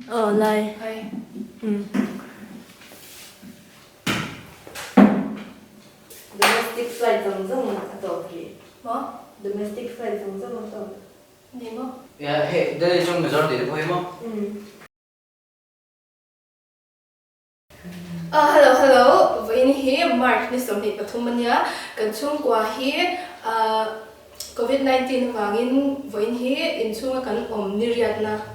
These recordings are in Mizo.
Aw lai. Umm. Domestic flight zawng zawng a tawp rih. Maw? Domestic flight zawng zawng a tawp. Ni maw? Yeah, hei Delhi chung Mizoram tih te pawh hi maw? Umm. Aw hello hello, vawiin hi March ni 23 ania, kan chhungkua hi ah Covid 19 avangin vawiin hi inchhunga kan awm ni riatna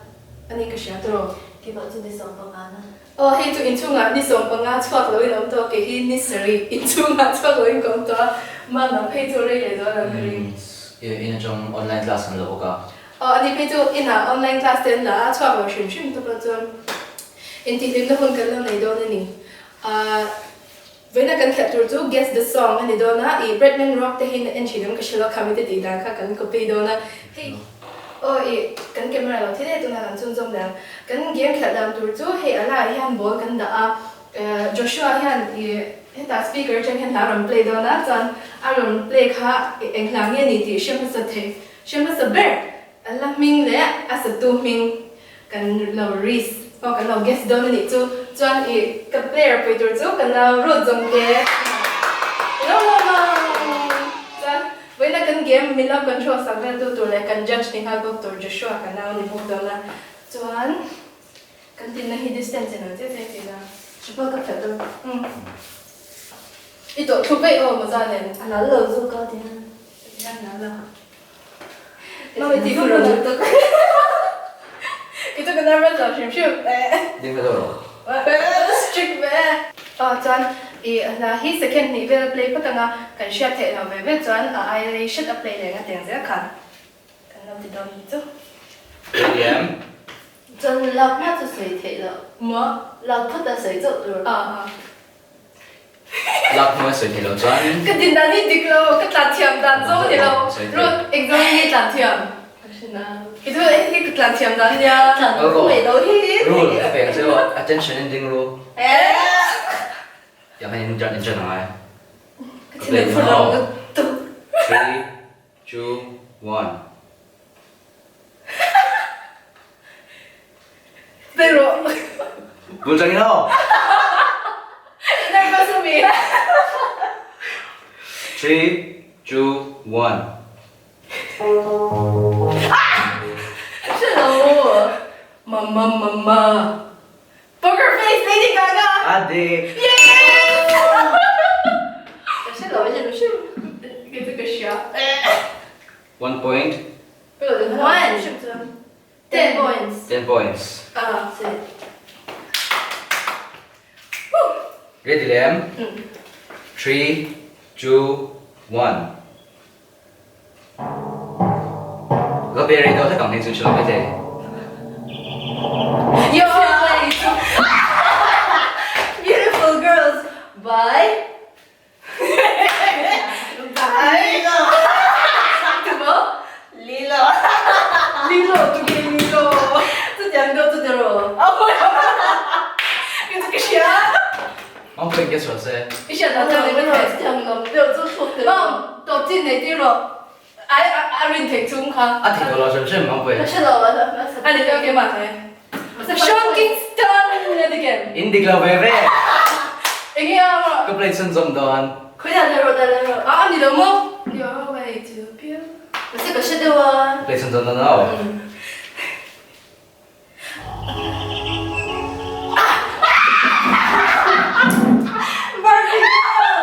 ani ka hria tawh. Keimah chu ni 15 na. Aw hei chu inchhungah ni 15 chhuak loin a awm tawh a, kei hi ni sarih inchhungah chhuak loin ka awm tawh a, mahna phei chu rei leh zual ang ka ring. In atang online class kan la bawk a. Aw ani phei chu inah online class te an la a, chhuak lo hrim hrim tawp a chuan intihhlimna hun kan lo nei dawn a ni. Ahh vawiina kan khelh tur chu guess the song a ni dawn a, ih Bradman Rock te hi en thin ang ka hre lo kha mite tih dan kha kan copy dawn a, hei aw ih kan camera lo thil e tunah kan chhunzawm leh ang. Kan game khelh dan tur chu hei a laiah hian ball kan dah a, Joshua hian ih hetah speaker atang hian hla a rawn play dawn a, chuan a rawn play kha eng hla nge ni tih hre hmasa thei Hre hmasa ber, a la hming leh a satu hming kan lo risk pawh kan lo guess dawn a nih chu. Chuan i ka player pui tur chu ka nau Ruth zawng te lo lo lo. Chuan vawiina kan game min lo control sak vel tu tur leh kan judge ni nghal bawk tur Joshua ka nau a ni bawk dawn a. Chuan kan tinna hi distance in ang chiah chiah tih na. Hre pawh ka phelh dawn. Umm. I tawh thu peih aw mawza nen. A nal lo zawk a ti hian. Ding hla deuh rawh. Aw chuan i hla hi second hnih vel a play phawt anga kan hriat theih loh ve ve chuan a ai rei hret a play leh nga tiang zel khan kan lo ti dawn hi chu. Ready em? Chuan lak hma chu sawi theih loh. Maw? Lak phawt a sawi chauh tur. Aw aw. Lak hnuai sawi thei lo chuan. Ka din dan hi dik lo, ka tlan thiam dan zawng ni lo. Ruat exam hi tlan thiam. Kei chu hei hi ka tlan thiam dan ania. Tlan mai lo hi. Rule ka pek ang che aw, attention in ding ru. Tiang hian in ṭan in ṭan angai. Ka thin a phur lo lutuk. Three, two, one. Play rawh. Bul tangin aw. Nervous a mi. 3, 2, 1. Hre lo. Mamma mamma. Poker face Lady Gaga. A dik. Yes! Ka hre lo hrim hrim. Kei chu ka hria. One point. One. 10 points. 10 points. Ah, si. Ready lem? 3, 2, 1. Ka pe rei deuh hlek ang hei chu hrilh maithei. Yo! Beautiful girls by Lilo. Lilo tu ke Lilo. Chutiang deuh chu ti rawh. Ka chu ka hria. Mom pawhin guess rawh se. I hriat dan chuan eng nge? Chutiang lam deuh chu thluk ti rawh. Mom, tawp chin nei tir rawh. Ai a rin theih chung kha. A thei tawh lo hrim hrim Mom pawhin. Ka hre lo a. A ni deuh keimah hle. Sean Kingston a ti ken. In dik lo ve ve. Enge a rawh? Ka play chhunzawm dawn. Khawi dan leh rawh dan leh rawh. A a ni lo maw? Your way to beauty. Mahse ka hre deuh a. Ka play chhunzawm dawn aw. Barbie girl!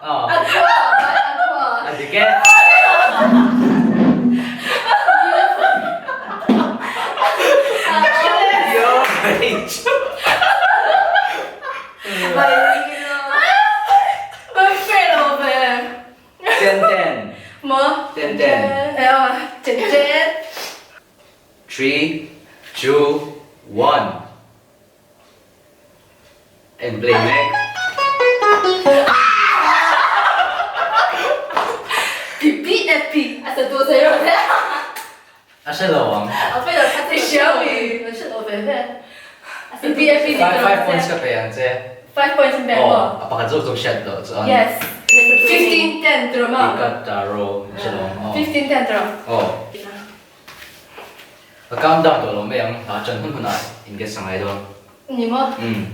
Aw. Aqua, by Aqua. A dik e. Ten ten. Maw? Ten ten. Ten ten. 3, 2, 1 And play mek. PPFP a sa tu sei rawh se. A hre lo ang. A pe lo kha thei hria mi. A hre lo ve ve. PPFP ni 5 points ka pe ang che. 5 points in pe ang maw? A pakhat zawk zawk hriat loh chuan. Yes. 15 10 tur maw? Ika taro hre lo ang. 15 10 tur. Aw. Ka count down tawh lo mai ang, hla ṭan hun hunah in guess a ngai dawn. Ni maw? Umm.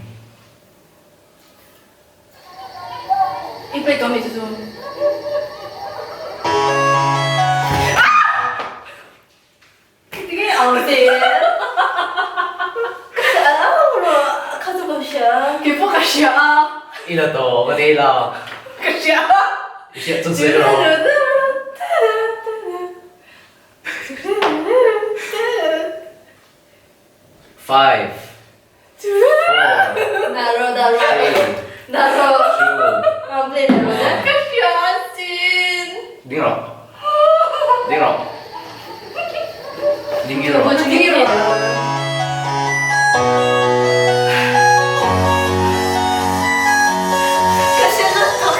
I play tawh mi chu chu. Tinge au zel? Ka au rawh, kha chu ka hria. Kei pawh ka hria a. I la tawh, ka nei la. Ka hria a. I hriat chu sawi rawh. Five, four, three, two, Ka hria asin. Ding rawh. Ding rawh. Ding rawh. Ding rawh. Ka hria lutuk.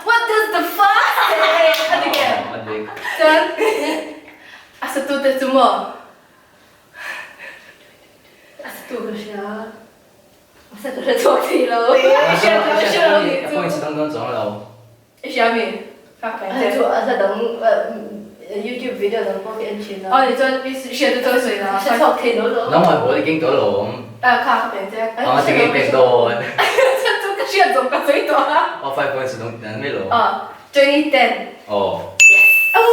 What does the fuck say? A dik em? A dik. Chuan a satu te chu maw? A satu ka hria. A satu hre chhuak thei lo. I hria lo, i hria lo nih A chu. points dang dawn chuang lo. I hria mi? Ka ka A chu a hla dang YouTube video dang pawh khi en thin a. Aw ni chuan i hria te chuan sawi la. Hre chhuak thei lo lo. Nangmah ball i keng tawh lo awm. A kha ka peng che. Aa tinge i pek dawn. Chuan chu ka hriat zawng ka sawi tawh a. Aw 5 points a dawng tihna mai lo. Aw 2010. Aw. Yes. Aw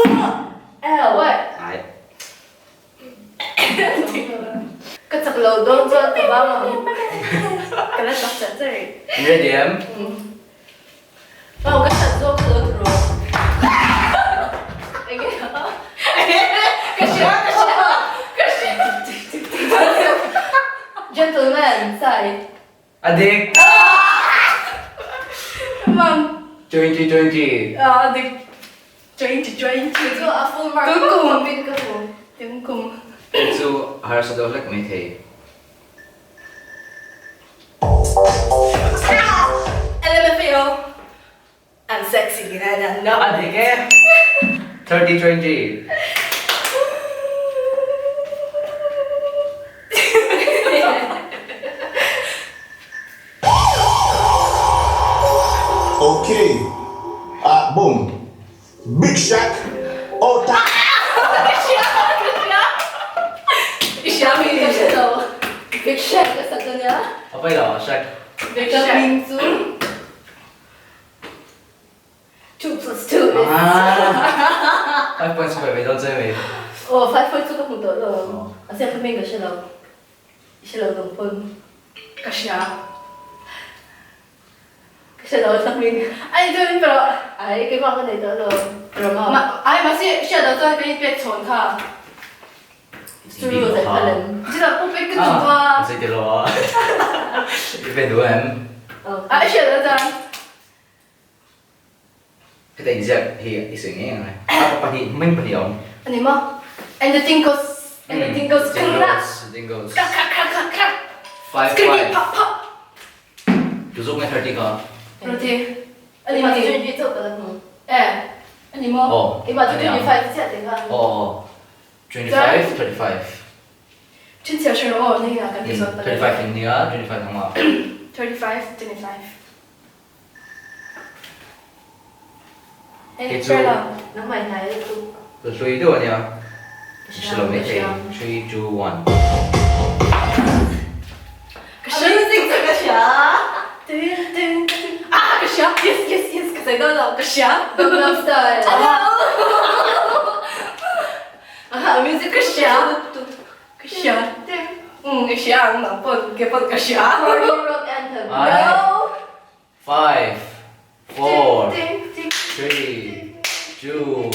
What? Ai. Ka chak lo dawn chuan ka bang ang. Ka la chak chat chat rih. In ready em? Aw ka chat zawk kha lo turu. Enge ka hria ka hria ka hria. Gentleman sai. A dik. Mam. 2020. A dik. 2020. Chu a full mark. Tunkum. Bin ka hmu. Tunkum. Chu a harsa deuh hlek mai thei. LMFAO. I'm sexy and I know. A dik e. 3020. Okay ah boom Big Shaq oh ta. Ka hria ka hria I hria mi Ka hre lo Big Shaq ka sak ania. A pai lo Shaq. Big Ka Shaq. hming chu Two plus two is. Ah 5 points ka pe ve dawn che mi. Aw 5 points chu ka hmu tawh lo. A siam ka hming ka hre lo. I hre lo dawng pawn. Ka hria. Ka hre lo ka hming. Ai chuan pero. Ai keimah ka nei tawh lo. Pero ma. Ma ai mahse hriat loh chuan kan inpek chhawn kha. Suru zet kha lem. Chutah pawh pek ka duh kha. Ah zei ti lo a. I pe duh em? Ah i hriat loh chuan. Heta inziak hi i sawi ngei ang e. A pahnih hming pahnih a awm. A ni maw? And the thing goes, and the thing goes Jingles, jingles. Krak krak krak krak krak. Five Skriki five. phap phap. Tu zawk nge 30 kha? Roti. A ni maw? Twenty chauh ka la hmu. E. A ni maw? Aw. Keimah chu 25 chiah te kha. Aw aw. 25, 35. Chhinchhiah hre rawh aw, nakinah kan ti zawt palh. 35 in nia, 25 ang mah. 35, 25. Kei chu Nangmah i hnai lutuk. Ka hlui deuh ania. Ka hre lo mai thei. Three, two, one. Ka hre Music chu ka hria. Tin tin tin. Ah ka hria. Yes yes yes ka sawi dawn lo. Ka hria. Gangnam Style. Hello. Aha music Ka hria. Ka hria. Umm i hria ang nang pawn ke pawn ka hria. Korean rock anthem. No. Five, four, three, two,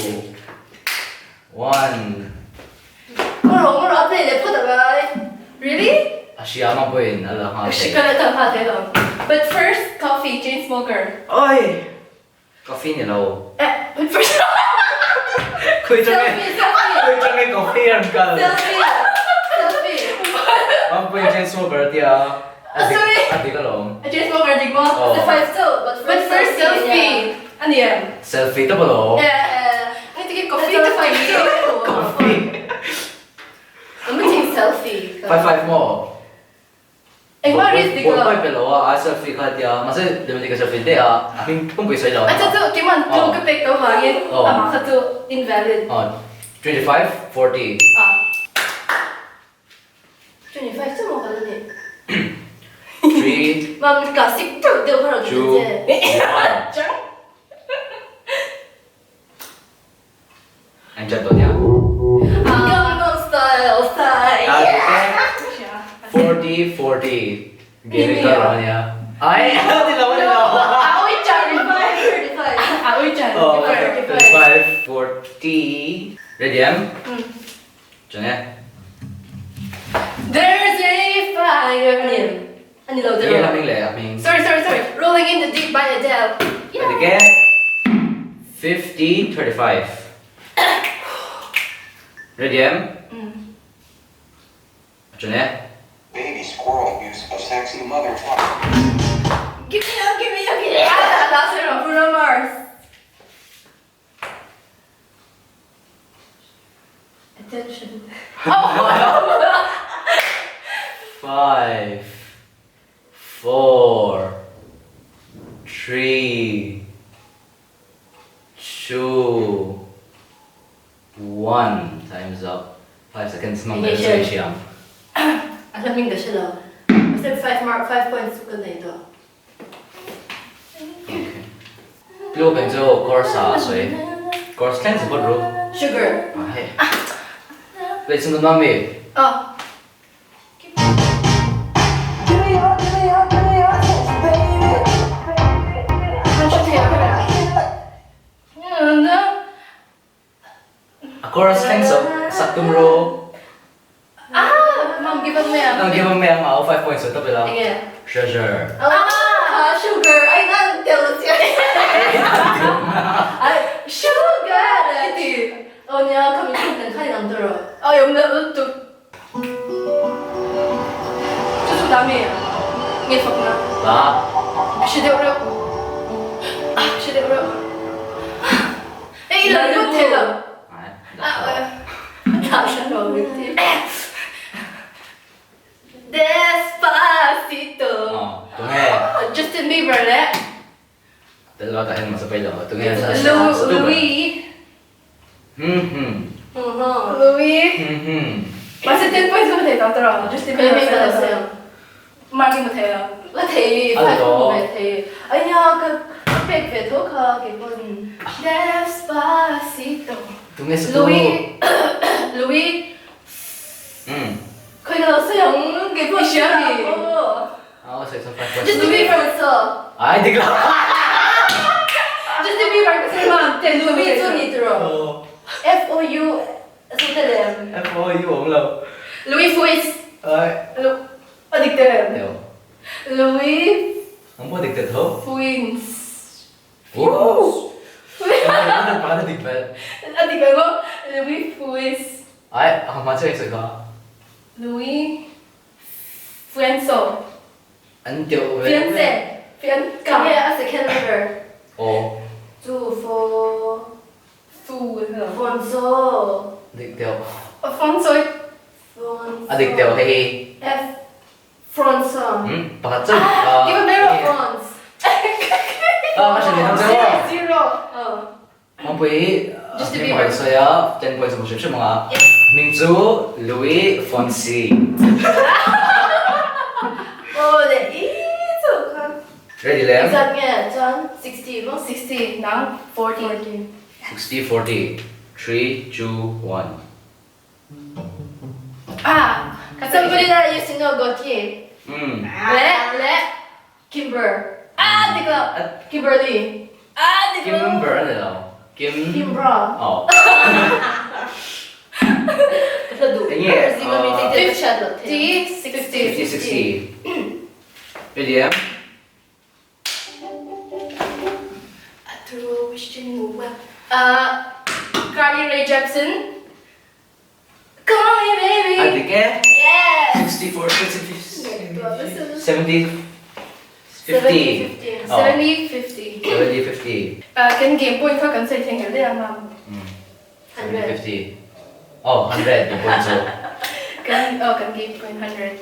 one. Maw rawh maw rawh a play leh phawt a ngai. Really? A hria mah pawhin a la nghal thei. Ka la ta nghal thei lo. But first coffee chain smoker. Oi! Coffee ni lo. Eh, but first Khui chang e. Selfie selfie. Khui chang e coffee an kal. Selfie selfie. Mampuiin chain smoker a tia. A sorry. A dik alawm. A chain smoker dik maw? Aw. The five so but But first selfie. A ni em? Selfie tawp alawm. Eh, eh. Engtikik coffee ka ti. Coffee. An thing selfie. 5 5 maw? Engmah risk dik lo. Buai pe lo a, a selfie kha tia, mahse Dominic a selfie daih a, a hming pump pui sawi lo. A chu chu keimah clue ka pek tawh vangin amah kha chu invalid. 25, 40. Ah. 25 chu maw ka la nih? 3, Mam classic deuh deuh kha rawn ti 2, che. 1. Chang. An chat dawn nia. Gangnam style style. Ah, 40, 40. Game ka rawn nia. Ai, ni lo, ni lo. A ui char. 35, 35. A ui char. Oh, 35, 40. Ready em? Chọn e. There's a fire. Ani em? Ani lo Nghe deuh. là mình lẹ mình. Sorry, sorry, sorry. Rolling in the deep by Adele. Ready ke? 50, 35. Ready em? Chọn e. Baby squirrel use a sexy motherfucker. Give me up, give me up, give me up. Ah, last one, Bruno Mars. Attention. Oh. 5, 4, 3, 2, 1. Time's up. 5 seconds. Mang Engage. dahil sa siya. A hla hming ka hre lo. Step 5 mark 5 points chu ka nei tawh. Okay. Blue bang chu course a sawi. Course thleng support ru. Sugar. Ah hei. Wait chun nuam mi. Oh. A chorus thleng sak tum ru. Ah, mam give up mai ang. Nang give up mai ang au 5 points top ila. Enge? Sugar. Ah, sugar. Ai nan tel chiah. Ai sugar ti. Oh nia kha mi thuk nen khan in ang tawh rawh. Ai awm na lutuk. Chu chu dah mi nge fak na. Ba. Hre deuh reuh. Ah, hre deuh reuh. Hei i lo lut thei lo. Ai. Ah, Dah hran lo min ti. Despacito. Oh, tunge. Justin Bieber leh. Tel lo tah hian masa pai lo. Tunge sa. Louis. Hmm hmm. Louis. Hmm hmm. Mahse ten points ka thei tawh tawh Justin Bieber Ka lo sawi ang. Marking ka thei lo. Ka thei, five ka hmu ve thei. Ai nia, ka pek ve tho kha kei pawn. Despacito. Tunge sa tu. Louis. Louis. Hmm. Khawi ka lo sawi ang kei pawn. I hria mi. Aw sawi chuan five points. Justin Bieber chu. Ai dik lo. Justin Bieber ka sawi mam ten Louis chu ni tiraw. F O U Sawte lem. F O U awm lo. Louis Fuis. Ai. Lu a dik te lem. Teo. Louis. Ang pawh dik te tho. Fuins. Woo! A dik vel. A dik vel maw? Louis Fuis. Ai, a hma chiah in sawi kha. Louis Fuenso. An teuh ve. Fiance. Fianca. Nge a second letter? Aw. Chu fo. Fu. Fonzo. Dik deuh. Fonzo. Fonzo. A dik deuh hei hi. F. Fronzo. Hmm, pakhat chauh. Ah, give a mirror. Frons. Ah, ka hre leh Zero, zero. Oh. Mampui, Just to hming be pakhat sawi a, 10 points a hmu hrim hrim ang a. Hming chu Louis Fonsi. Aw le i chu kha. Ready lem? Engzat nge chuan 60 maw? 60, nang 40. 60, 40, 3, 2, 1. Ah, ka Somebody that I used to know Gauthier. Umm. Le, le. Kimber. Ah, dik lo. Kimberly. Ah, dik lo. Kimber a ni lo. Kim. Kimbra. Aw. Ka hla duh. Enge? Zinga mi te te ka hriat loh thei. 50, 60. 50, 60. Ready em? A throw wishing well. Uh, Carly Rae Jepsen. Call me baby. A dik e? Yes. 64, 60, 70, 50. 70, 50. 70, 50. Uh, kan game point kha kan sawi thei ngel deuh a mam. 70, 50. Oh, 100 game point chu. Kan, oh, kan game point 100.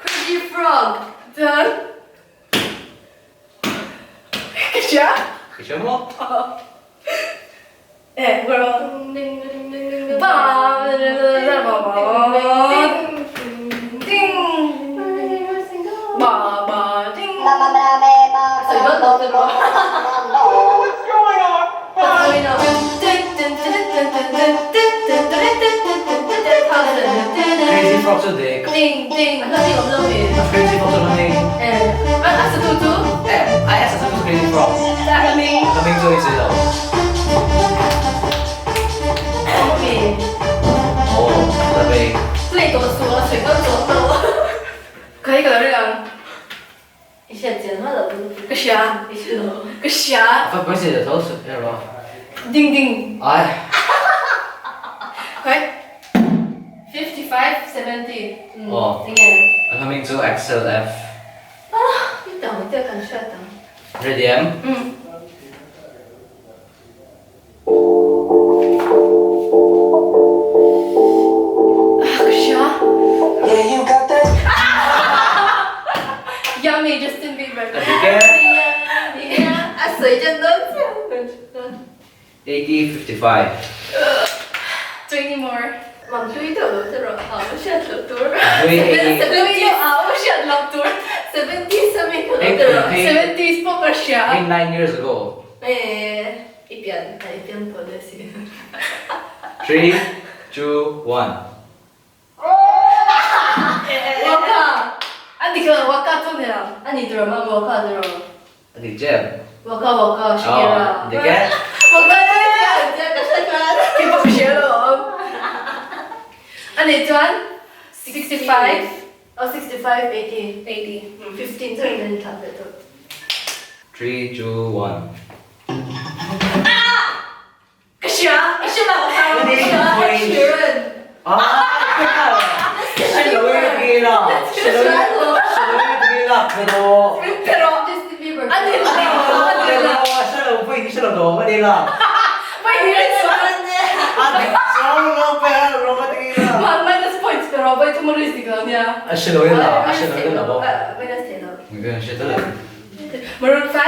Crazy Frog. Chuan. hria. I hria maw? Eh, girl. Ba ba ba ding. Sawi dawn lo te rawh. What's going on? What's going on? Crazy Frog chu dik. Ding ding. A hla awm lo mi. Crazy Frog chu hla hming. Eh, a satu chu? Eh, ai a satu chu Crazy Frog. A hla hming. A hla hming chu i sawi lo. Awm mi. Aw, hla hming. Play tawh suh a sawi dawn tawh lo. Ka hi ka lo ring ang. I hriat chian hma loh chu. Ka hria. I hre lo. Ka hria. A fa pawisa tho suh erawh. Ding ding. Ai. Khawi. 55, 70. Aw. Enge? A hming chu Axel F. Ah, i tang te kan hriat ang. Ready em? Um. Ah, ka hria. Yeah, you got that. Yummy, Justin Bieber. A dik e. A sawi ṭan dawn chiah. 80, 55. 20 more. Mam hlui deuh lo te rawh au hriat loh tur. Hlui ei. 70 au hriat loh tur. 70s a mi kha lo te rawh. 70s pawh ka hria. Hei 9 years ago. Eh, i pian a i pian tawh le si. 3, 2, 1. Waka! A dik lo, Waka chu ni lo. A ni tur mam Waka chu rawh. A dik chem. Waka Waka Shakira. Aw, dik e. Waka chu ni lo. Tia ka hre chuan. Kei pawh ka hria lo awm. A nih chuan 65. Aw 65, 80. 80. 15 chuan kan inthlah leh tawh. 3, 2, 1. Ka hria, i hre lo. Ka hria, Ed Sheeran. Justin Bieber. A ni lo, a ni lo. Minus points pero vai thum a risk dik lo nia. Minus thei lo. Maroon 5.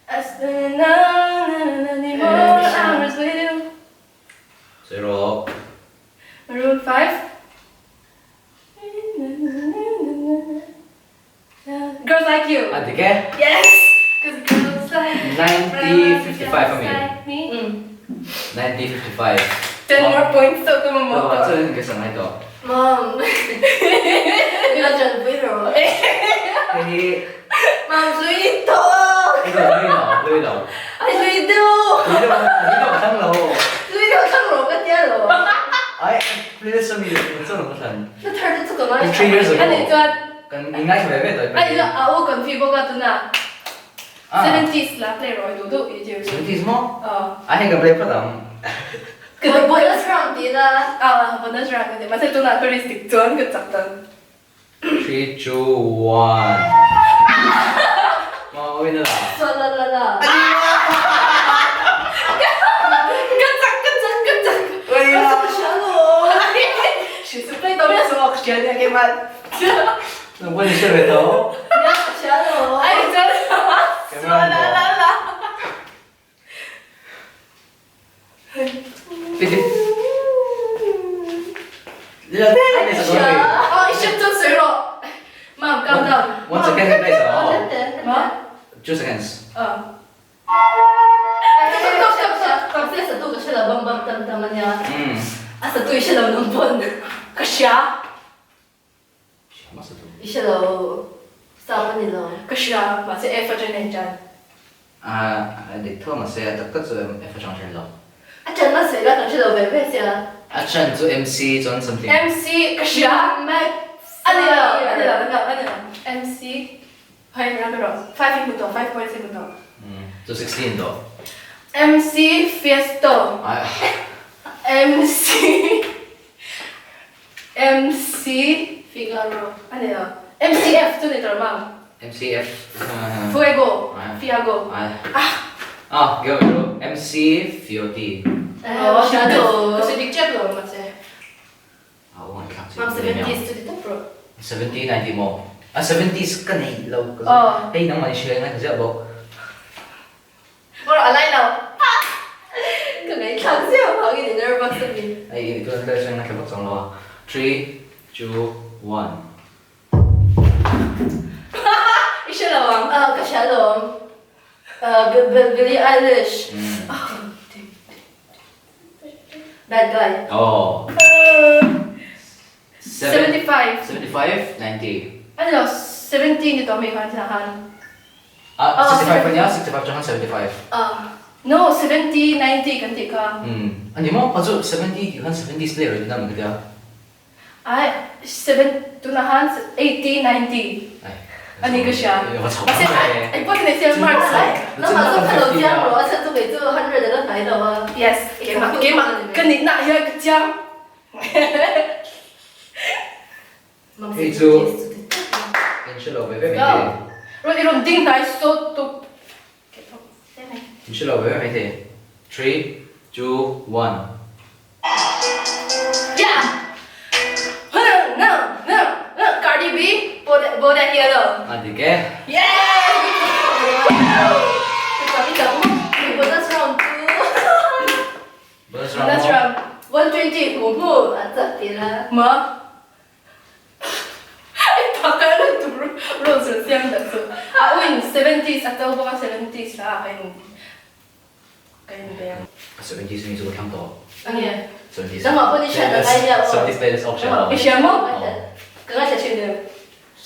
I spend many more hours with you. Zero. Maroon 5. Girls like you. A dik e? Yes. Cause girls like 1955 a mi. Like me. 1955. 10 more points to ka mamawh Aw, to. chuan ka sangai tawh. Mom. Ila chan pui rawh. Hei hi. Mom hlui tawh. Hei lo hlui lo, hlui lo. Ai hlui deuh. Hlui deuh, hlui deuh ka thlang lo. Hlui deuh thlang rawh ka tia lo. Ai, playlist a mi chuan ka thlan. Na thar te chu ka ngai. 3 years ago. A nih chuan. Kan in ngaithla ve ve tawh i Ai ila a u kan fi bawk a tuna. 70s la play rawh i duh duh i ti. 70s maw? Aw. Ai hei ka play phawt ang. Bonus round ti ila. Aw, bonus round ka ti. Mahse tunah ka risk dik chuan ka chak dan. 3, 2, 1. Maw awin ala. Chuan la la la. Ka chak ka chak ka chak. Ka chak hria lo. Hri chu play tawh miah suh ka hria nia keimah. Nang pawh ni hre ve tawh. Nia ka hria lo. Ai chuan Camera la la la. Aw i hriat chuan sawi rawh. Mam calm down. One second ka place aw. Ma? 2 seconds. Aw. Stop stop stop stop. Mahse satu ka hre lo bam bam tam tam ania. A satu i hre lo nang pawn. Ka hria. I hre lo. Stop a ni lo. Ka hria. Mahse F atang in a intan. A dik tho mahse a tak tak chu F atang hre lo. A chan a sawi la kan hre lo ve ve sia. A chan chu MC chuan something. MC ka hria. Max. A ni lo, a ni lo, a ni lo, a ni lo. MC hei ram erawh 5 i hmu tawh, 5 points i hmu tawh. Chu 16 tawh. MC Fiesto. MC MC Figaro. A ni lo. MCF chu ni tawh mam. MCF. Fuego. Fiago. Ah, give me ro. MC Fioti. Oh, hria tawh. Ka sawi dik tep lo mahse. Ah, aw an thlak Mam 70s chu ti tawp rawh. 70, 90 maw? A seventies ka nei lo ka hei nangmah i hria ngai ziah bawk. Bawr a lai lo. Ka ngaihthlak ziah vangin i nervous a ni. Hei i tuna tlai chuan ngaithla vak chuang lo a. Three, two, one. I hre lo ang. Ka hria alawm. Billie Eilish. Bad guy. Aw. 75. 75, 90. A ni lo, 70 ni tawh mai khan thil khan. Ah, 65 a nia, 65 atang khan 75. Ah, no, 70, 90 kan tih kha. Umm, a ni maw? Kha chu 70 tih khan 70 player a ni na min ka tia. Ai, seven, tunah khan 80, 90 a ni ka hria. Mahse, ai pawh chu nei se marks a. Nangmah chu kha lo chiang rawh, a chhan chu kei chu 100 a la hnai lo a. Yes, keimah, keimah ka nihna ah hian ka chiang. Hei chu in hre lo ve ve mai thei. Rawn i rawn ding hnai sawt tuk. In hre lo ve ve mai thei. Three, two, one. Yeah! Cardi B, Bodak Yellow. A dik e. Yeah! Bonus round two. Bonus round maw? 120 hmu hmu an chak ti la. Ma? I pakar na tur rawn sawi siam dah chu. A uin seventies a to bawk a seventies la ka in ka in be ang. Seventies mi chu ka thlang tawh. Enge? Seventies. Nangmah pawh ni hriat a ngai nia aw. Seventies playlist option aw. I hria maw? Ka ngaithla thin em?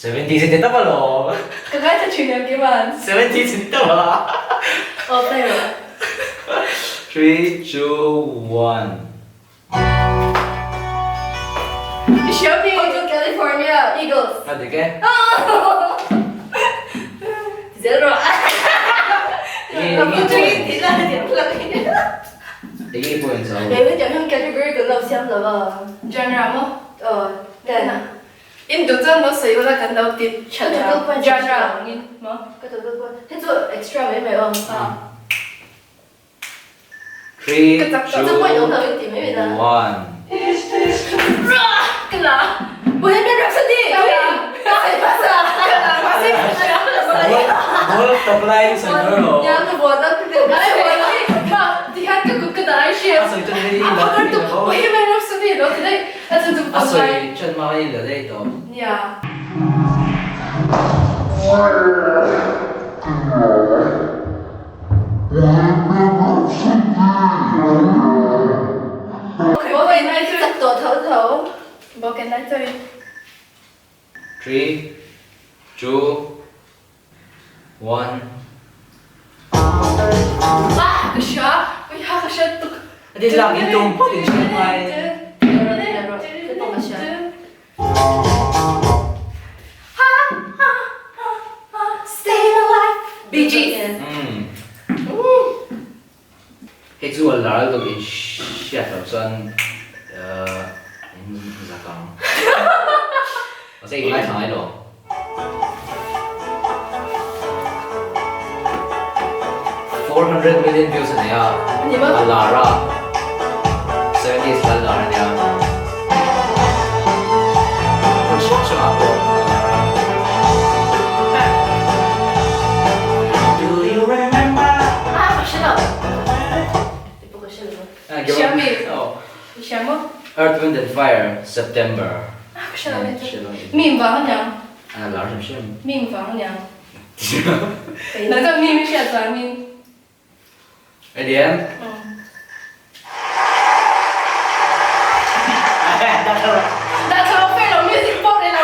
Seventies in ti tawp alawm. Ka ngaithla thin em Kiman? Seventies in ti tawp a. Aw play rawh. Three, two, one. I hria mi? Hotel California, Eagles. A dik e. Ti zel rawh. Enge Ti la ti la. Enge points a awm? Hei hetiang hian category kan lo siam lo a. Genre maw? Aw, ten. In duh chuan lo sawi ula kan lo ti Ka total point genre angin maw? Ka total point. Hei chu extra mai mai aw. Three, Ka chak tawh. two, Chu point awm lo in ti mai mai na. one. Ka la. Bohemian Rhapsody! Ka la. Ka sawi hmasa. Ka la. Mahse ka hria. Ball tawp lai in sawi dawn lo. Nia ka buat a ka Ai buat a. Ma ti hian ka kut ka dah ai hria. A sawi chuan hei A la pakar tu Bohemian Rhapsody lo ti daih. A chu chu A sawi ṭan hma in la daih tawh. Nia. Chak tawh tho tho. Bawken lai chawi. Three, two, one. Ah, ka hria. Ui ha ka hria tuk. A ti lak in tum phawt in hria mai. Staying alive. Bee Gees. Hei chu a lar lutuk in hriat loh chuan in zak ang. Mahse i ngaithla ngai lo. 400 million views a nei a, a lar a, 70s la lar a nia. Hmun hrang hrangah pawh a lar a. Do you remember? Ah, ka hre lo. Ti pawh ka hre lo. Hria mi? I hria maw? Earth, Wind and Fire, September. Ah, ka hre lo hei chu. Meme vang a niang. A lar hrim hrim. Meme vang a niang. Nang chuan meme i hriat vangin. Ready em? Dah thla lo fair lo music pawh rei lo.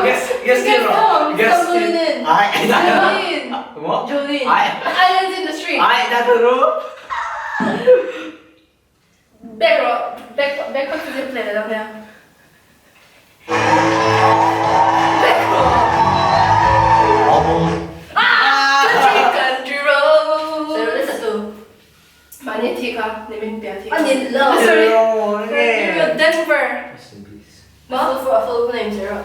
Guess guess Guess song. Guess. Jolene. Ai. Jolene. Jolene. Ai. Islands in the stream. Ai dah thru. Back rawh back back phawt chu zir play leh lo nia. Back rawh. Ah! Country country road. Sawi rawh nasa tu. Mahni thi kha ni min pia thi kha. A ni lo. Sorry. Denver. Ma full full name sawi rawh.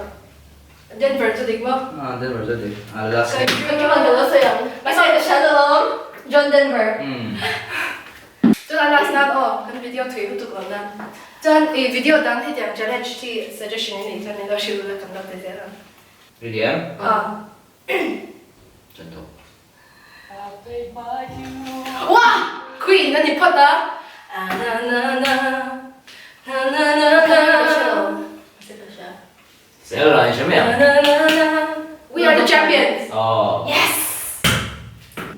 Denver chu dik maw? Ah Denver chu dik. A last name. Ka kiman ka lo sawi ang. Mahse ka hria alawm. John Denver. Chuan a last nan aw kan video thui lutuk lo nan. Chuan i video dang hetiang challenge hi suggestion i neih chuan min lo hrilh ula kan lo ti zel ang. Ready em? Ah. Chan tawh. Wah! Queen a ni phawt a. A na na na na na na na. Sel lah in hre mai ang. Na na na na. We are the champions. Aw. Yes!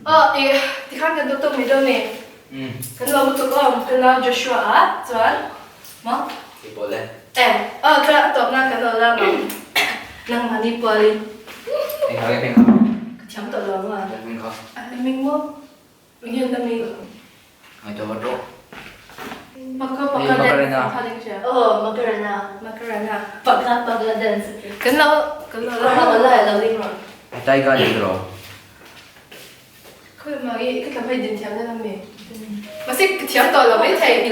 Aw i tikhan kan duh tawk mai dawn ni. Kan lo lutuk awm kan nau Joshua a chuan maw? I pawl e. E aw chuan a tawp nan kan lo la maw? Nangmahni pualin. Eng kha nge hming kha? Ka thiam tawh lo ang a. Hming kha. A hming maw? Eng nge hming? Ngaihtuah vat rawh. Paka paka dance kha ding sia. Aw Macarena. Macarena. Paka paka dance. Kan lo kan lo la. Ka la lo ding rawh. Taiga ni rawh. Khawi mah i ka tla hmai din thiam na mi. Mahse ka thiam tawh lo mai thei.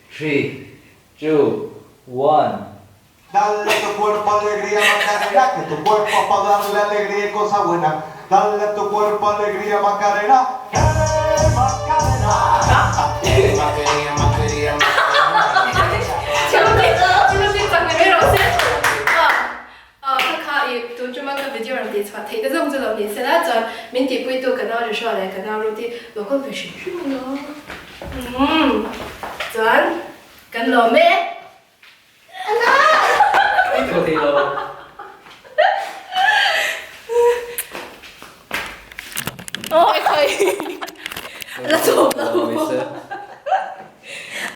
3 2 1 Dale a tu cuerpo alegría Macarena, que tu cuerpo pa darle alegría y cosa buena. Dale a tu cuerpo alegría Macarena, eh Macarena. Macarena, Macarena, Macarena. Thiam ti thiam ti chak ni mai rawh se. Aw aw kha kha i tun chuma ka video rawn tih chhuah theih te zawng chu lo ni se la chuan min tihpui tu ka nau Joshua leh ka nau Ruth hi lo kal ve hrim hrim ang a. Umm chuan kan lawm e. Tho thei lo. Aw ekhai. La chawp.